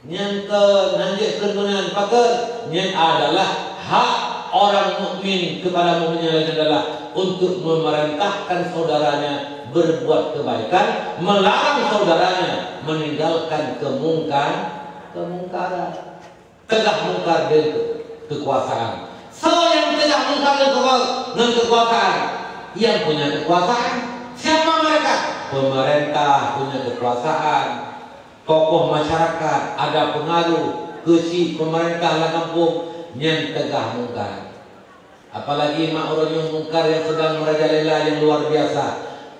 Nyan keuh hana jeuet keu meunan, pakon? Nyan adalah hak orang mukmin kepada mukmin yang lain adalah untuk memerintahkan saudaranya berbuat kebaikan, melarang saudaranya meninggalkan kemungkar-, kemungkaran. Teugah mungkar deungon kekuasaan. Soe nyang teugah mungkar deungon keku-, ngon kekuasaan? Yang punya kekuasaan. Siapa mereka? Pemerintah punya kekuasaan. Tokoh masyarakat ada pengaruh keu si pemerintah lam gampông, nyan teugah mungkar. Apalagi mak uroe nyoe mungkar nyang sedang merajalela nyang luar biasa.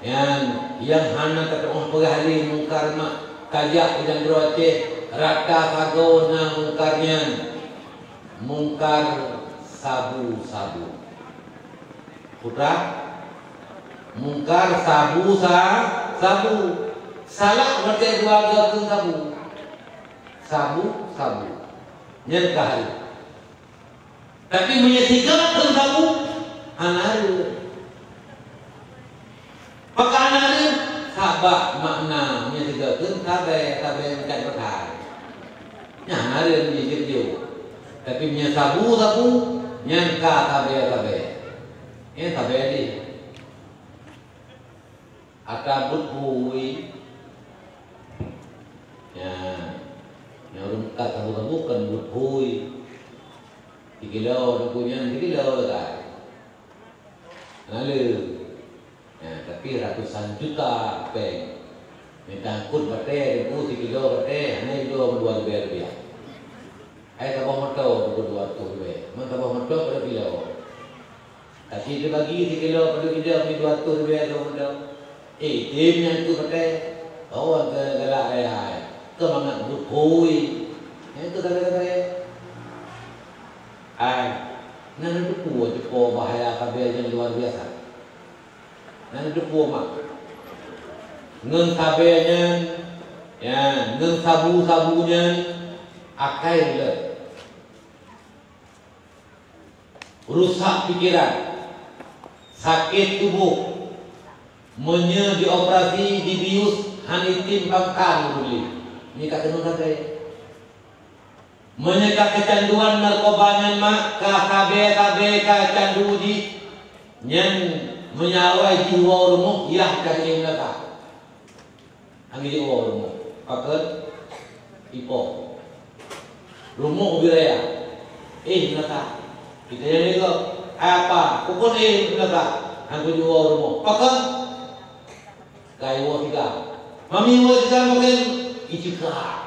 Nyan, nyang hana tatu'oh peugah lé mungkar mak, tajak u nanggroe Aceh, rata sagoe na mungkar nyan. Mungkar sabu-sabu. Putra, mungkar sabu sa-, sabu. Salah watée dua goe kheun sabu. Sabu-sabu. Nyan ka hareuem. Tapi meunyoe sigoe kheun sabu, hana hareuem. Pakon hana hareuem? Sabab makna meunyoe sigoe kheun sabe, sabe meukat meukat. Nyan hareuem jijeuet jok. Tapi meunyoe sabu-sabu, nyan ka sabe-sabe. Nyan sabe jih. Ata buet phui. Nyan. Nyan ureuëng ka sabu-sabu kon buet phui. Sikilo, teungku nyan sikilo sagai. Hana le. Nyan, tapi ratusan juta péng. Mita angkut batée, teungku sikilo batée, hana jidua meudua ribée rupiah. Hai saboh moto teungku dua ratus ribée. Meusaboh moto padub kilo. Kasi teubagi sikilo padub kilo meunan dua ratus ribée saboh moto. Eh, tem nyang keu pakai. Awak ke galak hai-hai. Keu mangat buet phui. Nyang keu sagai-sagai. Hai. Nyan teupeu teupeu bahaya sabe nyang luar biasa. Nyan teupeu mak. Ngon sabe nyan, ya, ngon sabu-sabu nyan akai lé. Rusak pikeran, sakét tuboh, meunyoe dioperasi, dibius, hana item bangka meureulee. Nyoe ka keunoe sagai. Meunyoe ka keucanduan narkoba nyan mak, ka sabe-sabe ka candu jih, nyan meunyoe awai jiwoe rumoh, yah ka jeuet meunasah. Hana jiwoe rumoh. Pakon? Ipo. Rumoh ubit raya. Eh, meunasah. Kita nyang nego. Hai apa? Pukon eh, meunasah. Hana jiwoe rumoh. Pakon? Ka iwoe siga. Mami woe siga mungken iceukak.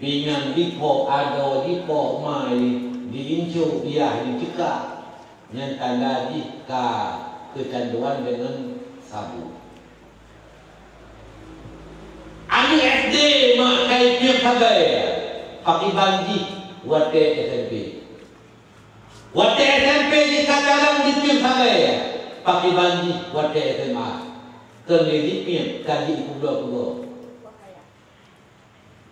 Pingan dipo, adoe dipo, mai diinco, yah diceukak. Nyan tanda jih ka keucanduan deungon sabu. Aneuk S D mak kai piep sagai, pakriban jih watée S M P. Watèe S M P jih ka calon jipiep sagai, pakriban jih watèe S M A. Keu lé jipiep ka jipeubloe-peubloe.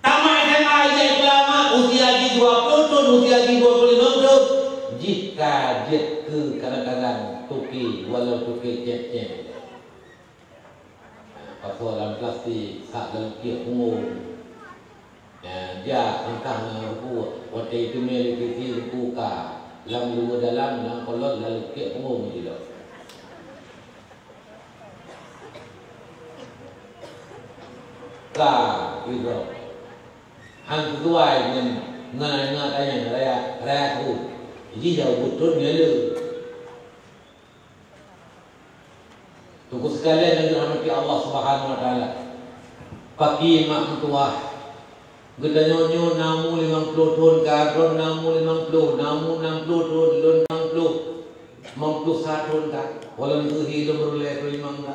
Tamat S M A ijak seulamat, usia jih dua ploh thon, usia jih dua ploh limong thon, jih ka jeuet keu kadang-kadang toke, walau toke cém-cém. Pasoe lam plastik, sak lam kiek punggong. Ya, jak, entah na ruku, watèe iteumé lé P C ruku ka, lam luweue dalam, lam kolon, lalu kiek punggong jilok. Ka, gitu. Han sesuai ngon, ngon, ngon, ngon raya, raya, raya tahun. Jadi, jauh beutôi ngeleu. Teungku sekalian nyang dirahmati Allah Subhanahu wa Taala. Paki mak meutuwah. Geutanyoe nyoe na umu limong ploh thon, ka droe na umu limong ploh, na umu nam ploh thon, lôn limong ploh, limong ploh sa thon ka. Walon geuhi lôn baru lhèe ploh limong ka.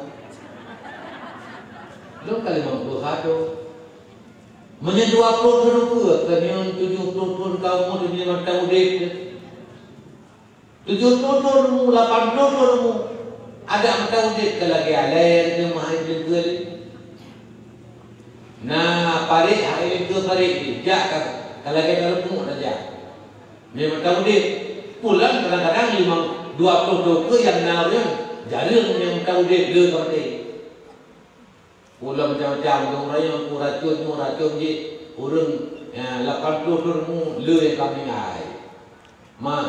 Lôn ka limong ploh sa thon. Meunyoe dua ploh thon ukeue, ka nyoe tujoh ploh thon ka umu, di mata udép. Tujoh ploh thon umu, lapan ploh thon umu, adak meutan udép ka lagèe alèe, lagèe meuhai leukeue lé. Na parit, hai leukeue parit jih, jak ka, ka lagèe na reumuek na jak. Meunyoe meutan udép, pulang kadang-kadang limong, dua ploh thon ukeue nyang na ureueng, jareueng nyang meutan udép lé ka maté. Ulah macam-macam, ureueng rayeuk, ureueng racun, ureueng racun jih, ureueng, ya, lapan ploh thon umu, le nyang ka meuninggai. Mak,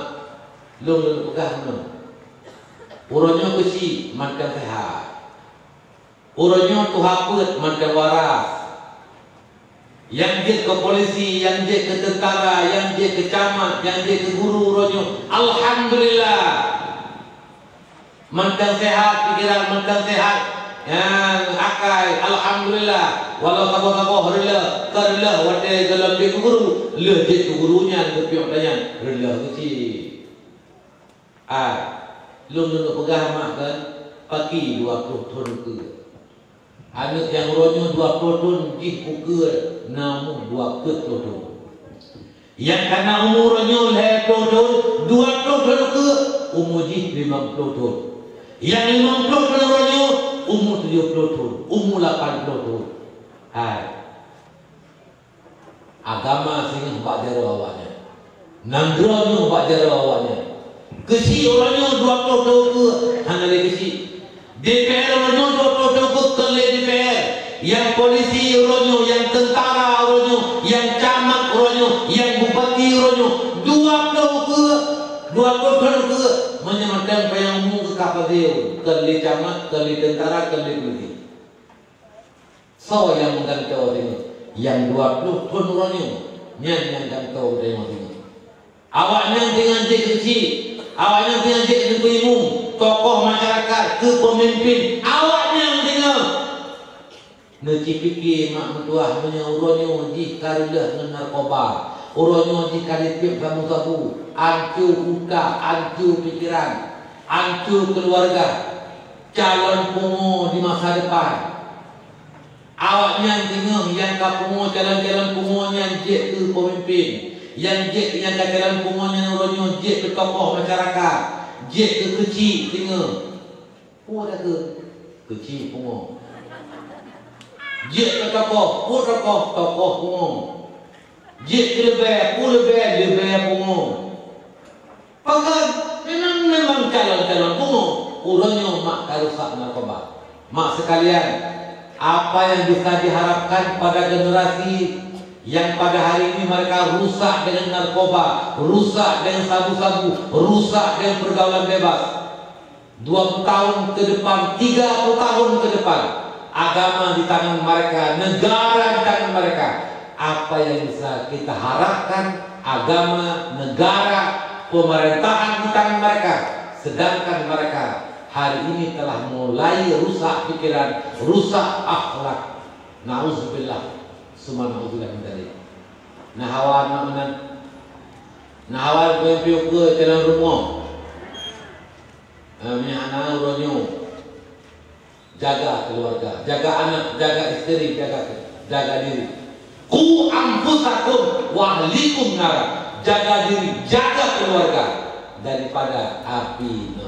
lôn lôn peugah meunoe. Uroe nyoe keuchik mantong seuhat. Uroe nyoe tuha peuet mantong waras. Nyang jeuet keu polisi, nyang jeuet keu teuntara, nyang jeuet keu camat, nyang jeuet keu guru uroe nyoe. Alhamdulillah. Mantong seuhat pikeran, mantong seuhat, ya, akai, alhamdulillah. Walau saboh-saboh reuloh, ka reuloh watèe gohlom jeuet keu guru, lheueh jeuet keu guru nyan geupiôh tanyan, reuloh keuchik. Ai, lôn, lôn peugah mak keu paki dua ploh thon ukeue. Aneuk nyang uroe nyoe dua ploh thon jih ukeue na umu dua ploh thon. Nyang ka na umu uroe nyoe lhèe ploh thon, dua ploh thon ukeue, umu jih limong ploh thon. Nyang limong ploh thon uroe nyoe, umu tujoh ploh thon, umu lapan ploh thon. Hai. Agama singoh bak jaroe awaknyan. Nanggroe nyoe bak jaroe awaknyan. Keuchik uroe nyoe dua ploh thon ukeue hana lé keuchik. D P R uroe nyoe dua ploh thon ukeue kon lé D P R. Nyang polisi uroe nyoe, nyang teuntara uroe nyoe, nyang camat uroe nyoe, nyang bupati uroe nyoe, dua ploh ukeue, dua ploh thon ukeue. Meunyoe mantong panyang umu keu ka padum, kon lé camat, kon lé teuntara, kon lé polisi. Soe nyang meugantoe singoh? Nyang dua ploh thon uroe nyoe, nyan nyang gantoe geutanyoe singoh. Awaknyan singoh jeuet keu chik, awaknyan singoh jeuet keu peuimum, tokoh masyarakat, keu peumimpin, awaknyan singoh. Neucipike mak meutuwah meunyoe uroe nyoe jih ka reuloh ngon narkoba, uroe nyoe jih ka jipiep sabu-sabu, ancô utak, ancô pikeran, ancô keuluwarga, calon pungo di masa depan. Awaknyan singoh nyang ka pungo, calon-calon pungo nyan jeuet keu peumimpin. Nyang jeuet, nyang ka calon pungo nyan uroe nyoe jeuet keu tokoh masyarakat, jeuet keu keuchik singoh. Peue takheun? Keuchik pungo. Jeuet keu tokoh, peue tokoh? Tokoh pungo. Jeuet keu leubeh, peue leubeh? Leubeh pungo. Pakon? Memang, memang calon-calon pungo. Uroe nyoe mak ka rusak narkoba. Mak sekalian, apa yang bisa diharapkan pada generasi yang pada hari ini mereka rusak dengan narkoba, rusak dengan sabu-sabu, rusak dengan pergaulan bebas? Dua puluh tahun ke depan, tiga puluh tahun ke depan, agama di tangan mereka, negara di tangan mereka. Apa yang bisa kita harapkan, agama, negara, pemerintahan di tangan mereka, sedangkan mereka hari ini telah mulai rusak pikiran, rusak akhlak. Nauzubillah, summa nauzubillah min dzalik. Nah, hawa aneuk meunan. Nah, hawa piôh-piôh keue dalam rumoh. Nah, meuhana uroe nyoe. Jaga keluarga, jaga anak, jaga isteri, jaga, jaga diri. Qu anfusakum wa ahlikum nara. Jaga diri, jaga keluarga. daripada api neraka.